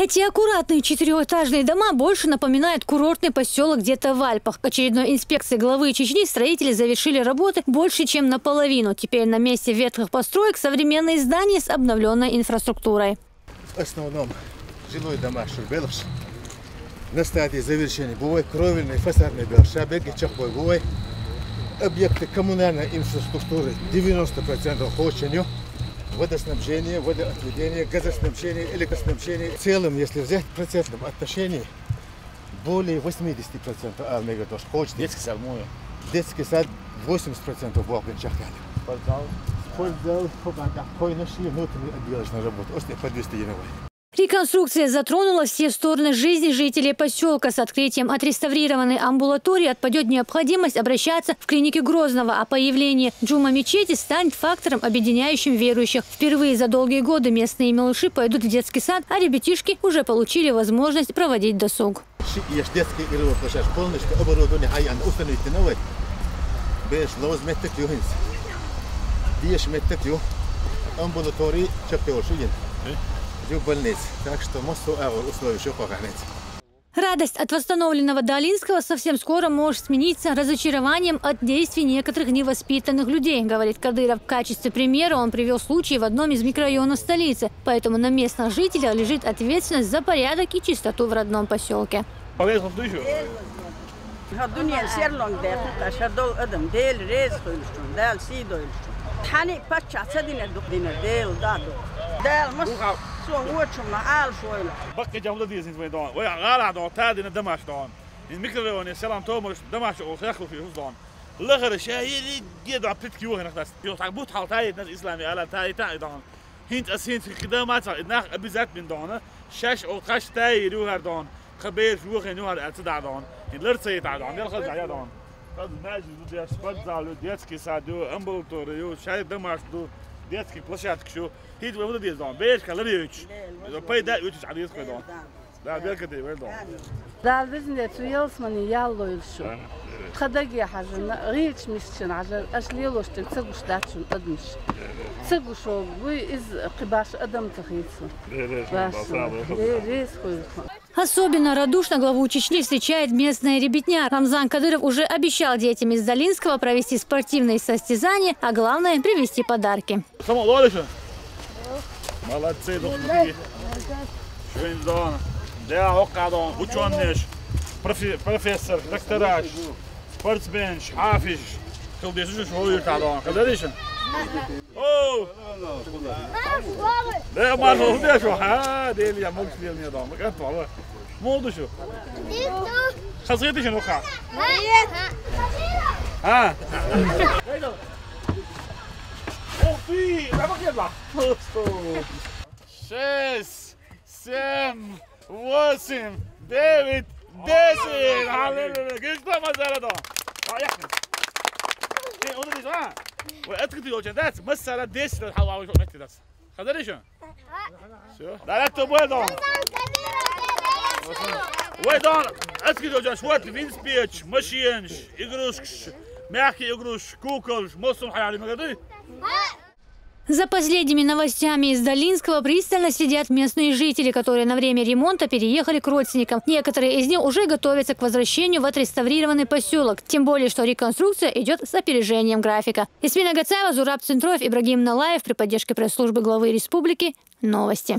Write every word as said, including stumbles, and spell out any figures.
Эти аккуратные четырехэтажные дома больше напоминают курортный поселок где-то в Альпах. К очередной инспекции главы Чечни строители завершили работы больше, чем наполовину. Теперь на месте ветхых построек современные здания с обновленной инфраструктурой. В основном жилой дома шурбелш. На стадии завершения бывает кровельный фасадный белша, беги чахбой бывает. Объекты коммунальной инфраструктуры девяносто процентов хоченью. Водоснабжение, водоотведение, газоснабжение, электроснабжение. В целом, если взять в процентном отношении, более восьмидесяти процентов алмега тоже хочет. Детский сад мой. Детский сад восемьдесят процентов бог бен чахкали. Спортзал. Спортзал, хобата, хойнаши, внутренняя отделочная работа. Осте подвести единого. Реконструкция затронула все стороны жизни жителей поселка. С открытием отреставрированной амбулатории отпадет необходимость обращаться в клинике Грозного, а появление джума мечети станет фактором, объединяющим верующих. Впервые за долгие годы местные мелыши пойдут в детский сад, а ребятишки уже получили возможность проводить досуг. Ши еш детский игровой площадка полностью оборудование, хай ан установить новый. Беш лоз меттек юхинс. Деш меттек ю. Амбулатории чакте ошиген. Ю больниц. Так что массу авр условий шо хоханец. Радость от восстановленного Долинского совсем скоро может смениться разочарованием от действий некоторых невоспитанных людей, говорит Кадыров. В качестве примера он привел случай в одном из микрорайонов столицы. Поэтому на местных жителях лежит ответственность за порядок и чистоту в родном поселке. Ха дунен серлонг дехта шадол адам дел рез хуйлшун, дал сидойлшун. Тани пача цадина дух дина дел даду. Дал мас сон вочума ал шойл. Бакка жамда дизин вай дон. Вай гала дон, та дина дамаш дон. Ин микрорайоне селам томаш дамаш о хаху фи хуздон. Лагара шаири геда плитки вахна хас. Ё так бут хал таит нас ислами ала таит таит дон. Хинт ас хинт кидама ца нах обязательно дона. Шаш о хаш таири угар дон. Хабер вахен угар аца да дон. Ин лар цаит дон. Дел хаз я дон. Хаз мажи ду дер спортзал, детский сад, амбулатория, шай дамаш ду, детский площадка шу. Хит вай вуда дез дон. Беш калар юч. Пайда юч адис кой дон. Да, беркате вай дон. Дал бизне цу ялсмани яллойл шу. Хадаги хажана, гич мисчин хажа, аш лелоштин цагуш дачун адмиш. Цагушо гуй из кибаш адам тахицу. Баш. Рез хуйлха. Особенно радушно главу Чечни встречает местная ребятня. Рамзан Кадыров уже обещал детям из Долинского провести спортивные состязания, а главное — привезти подарки. Само лолиша. Молодцы, духмаки. Шуин дон. Да, окадон, учёныш, профессор, доктораш, спортсменш, афиш. Кыл десиш шо юртадон. Кадыриша. О! Да, мар шо деш, ха, дели я могу дел не дон. Как то? Молодышу. Хазгетишин уха. А? Ух ты, давай я два. Шесть, семь, восемь, девять, десять. Аллилуйя. Гишта мазара да. Поехали. Э, он здесь, а? Вы открыты очень, да? Масала десять, да, хава уже мети да. Хазар ещё? Всё. Давай, кто будет, он? Вай дон, открыты очень, вот, винспеч, машинш, игрушкаш, мягкие игрушки, куколш, мосум хаяли, мы годы? За последними новостями из Долинского пристально следят местные жители, которые на время ремонта переехали к родственникам. Некоторые из них уже готовятся к возвращению в отреставрированный поселок, тем более, что реконструкция идет с опережением графика. Ясмина Гацаева, Зураб Центроев, Ибрагим Налаев при поддержке пресс-службы главы республики. Новости.